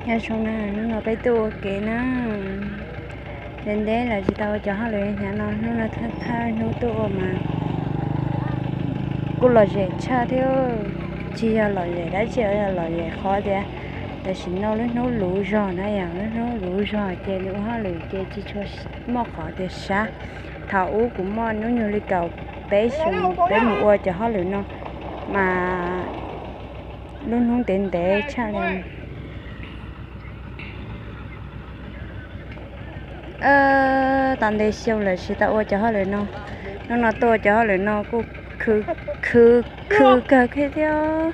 Nyob zoo na, hnub no peb tuaj ua ke na, ntev ntev lawm tsis tau ua cov hauj lwm hnyav no, hnub no thawj thawj hnub tuaj ua mas kuj lom zem tshaj thiab. Tsis yog lom zem dab tsi, yog lom zem qhov tias tam sim no lub hnub luv zog na yom, lub hnub luv zog ces nws ua hauj lwm ces tsis tshua muaj qhov tias sab. Thaum ub kuv muaj hnub nyoog li kaum peb xyoos peb mus ua cov hauj lwm no mas lub hnub ntev ntev tshaj li. Tau ntev xyoo lawm tsis tau ua cov hauj lwm no, hnub no tuaj ua cov hauj lwm no kuj khwv, khwv, khwv kawg kiag thiab.